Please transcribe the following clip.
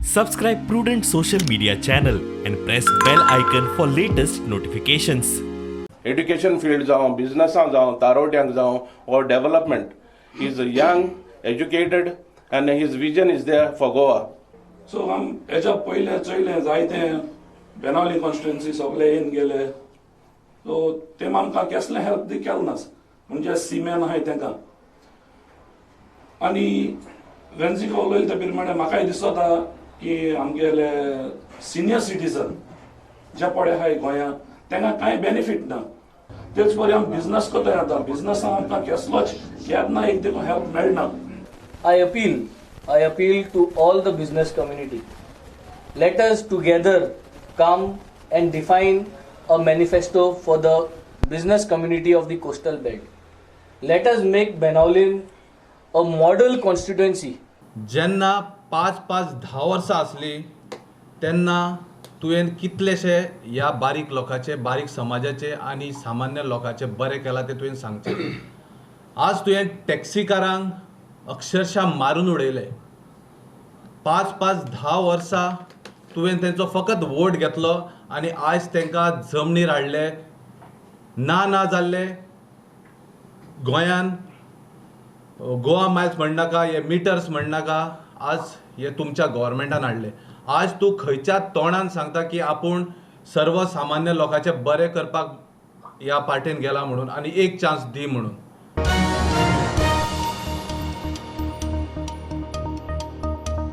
Subscribe Prudent Social Media channel and press bell icon for latest notifications. Education field जावं, बिझनसां जावं, तारोट्यांक जावं or development, is a young, educated and his vision is there for Goa. So आम हेच्या पयले चोयलें जायते Benaulim constituency सगळे येवन गेले, सो ते आमकां केसलें हेल्प दी केलें ना, म्हणजे सिमेन आहाय तेंकां. आनी वेन्झिको उलयले ते प्रमाणे म्हाकाय दिसता की आमगेले सिनियर सिटीजन जे पळय आहाय गोंयांत तेंकां कांय बेनिफीट ना. तेच परी आमी बिजनस करता आतां, बिजनसान आमकां केसलोच केन्ना एक देखून हेल्प मेळना. I appeal to all the business community. Let us together come and define a manifesto for the business community of the coastal belt. Let us make Benaulim a model constituency. जेन्ना 5 5 10 वर्सां आसली तेन्ना तुवें कितलेशे ह्या बारीक लोकांचे, बारीक समाजाचे आनी सामान्य लोकांचे बरें केलां तें तुवें सांगचें. आज तुवें टॅक्सीकारांक अक्षरशा मारून उडयले. 5 5 10 वर्सां तुवें तेंचो फकत वोट घेतलो आनी आयज तेंकां जमनीर हाडले. ना ना जाल्ले गोंयान गोवा मायल्स म्हणनाका, हे मिटर्स म्हणनाका, आज हे तुमच्या गोवोरमेंटान हाडले. आज तूं खंयच्या तोंडान सांगता की आपूण सर्वसामान्य लोकांचें बरें करपाक ह्या पार्टेन गेला म्हणून आनी एक चान्स दी म्हणून?